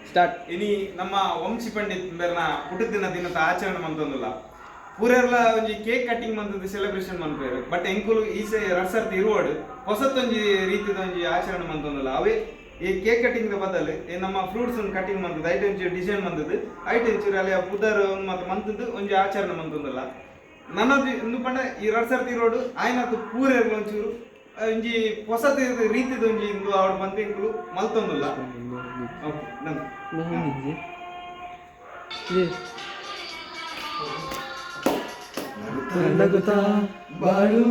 Start. ಇನಿ ನಮ್ಮ ವಂಶಿ ಪಂಡಿತ್ ಬೇರ್ನ ಪುಟ್ಟದಿನ ದಿನದ ಆಚರಣೆ ಮಂತೊಂದುಲ್ಲ. ಪೂರೆರ್ಲ ಒಂಜಿ ಕೇಕ್ ಕಟ್ಟಿಂಗ್ ಮಂತದ್ದು ಸೆಲೆಬ್ರೇಷನ್ ಮನ್ಪೇರು. ಬಟ್ ಎಂಕುಲು ಈ ಸೆ ರಡ್ಸರ್ತಿ ಇರುವಡು ಹೊಸತೊಂಜಿ ರೀತಿದ ಒಂಜಿ ಆಚರಣೆ ಮಂತೊಂದುಲ್ಲ. ಅವೇ ಈ ಕೇಕ್ ಕಟ್ಟಿಂಗ್ ದ ಬದಲು ಈ ನಮ್ಮ ಫ್ರೂಟ್ಸ್ ಕಟ್ಟಿಂಗ್ ಮಂತದ್ದು, ಐಟ್ ಒಂಚೂರು ಡಿಸೈನ್ ಮಂತದ್ದು, ಐಟ್ ಒಂಚೂರು ಅಲೆ ಪುದರ್ ಮತ್ತೆ ಮಂತದ್ದು ಒಂಜಿ ಆಚರಣೆ ಮಂತೊಂದುಲ್ಲ. ನನ್ನದು ಇಂದು ಪಂಡ ಈ ರಡ್ಸರ್ತಿ ಇರುವಡು ಆಯ್ನತ್ತು ಪೂರೆರ್ಲ ಒಂಚೂರು ಒಂಜಿ ಹೊಸತ ರೀತಿದ ಒಂಜಿ ಇಂದು ಆವಡ್ ಪಂತ ಎಂಕುಲು ಮಲ್ತೊಂದುಲ್ಲ. Okay, done. ನಗುತ್ತಾ ಬಾಳು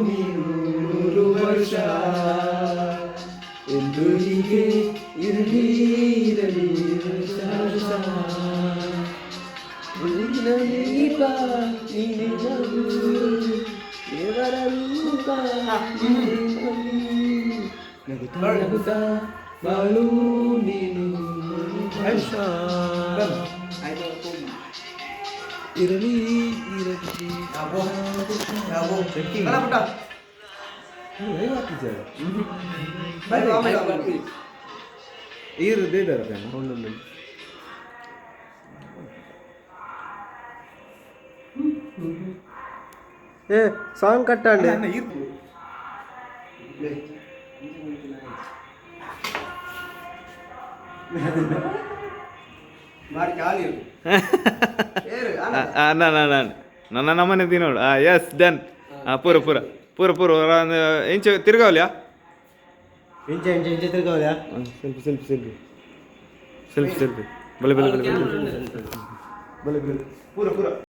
ನೀನು 100 ವರ್ಷ, ಎಂದು ಹೀಗೆ ಇರಲಿ ಇರಲಿ ವರ್ಷ ವರ್ಷ. ಬೆಳಗಿನ ದೀಪ ನೀನೆ ನಗು, ದೇವರ ರೂಪ ನೀನೆ ನಗು. ನಗುತ್ತಾ ನಗುತ್ತಾ ಬಾಳು ನೀನು 100 ವರ್ಷ, ಇರಲಿ ಇರಲಿ. ಬರ ಪುಟ್ಟ. ಬನ್ನಿ, ಆಮೇಲೆ ಆಮೇಲೆ. ಈರು ದೇದಾರ. ఏ సాంగ్ కట్టండి. ಬಾರಿ ಖಾಲಿ ಇರು. ಏರು, ಅಣ್ಣ. ನನ್ನ ನಮ್ಮನೆ ತಿನ್ನೋಡು. S, done. ಪೂರ ಪೂರ ಪೂರ ಪೂರ ಇಂಚ ತಿರ್ಗಾವಲಿಯಾ? ಇಂಚ ಇಂಚ ಇಂಚ ತಿರ್ಗಾವಲಿಯಾ? Selfie selfie selfie selfie selfie. ಬಲೆ ಬಲೆ ಬಲೆ ಬಲೆ ಬಲೆ ಬಲೆ, ಪೂರ ಪೂರ.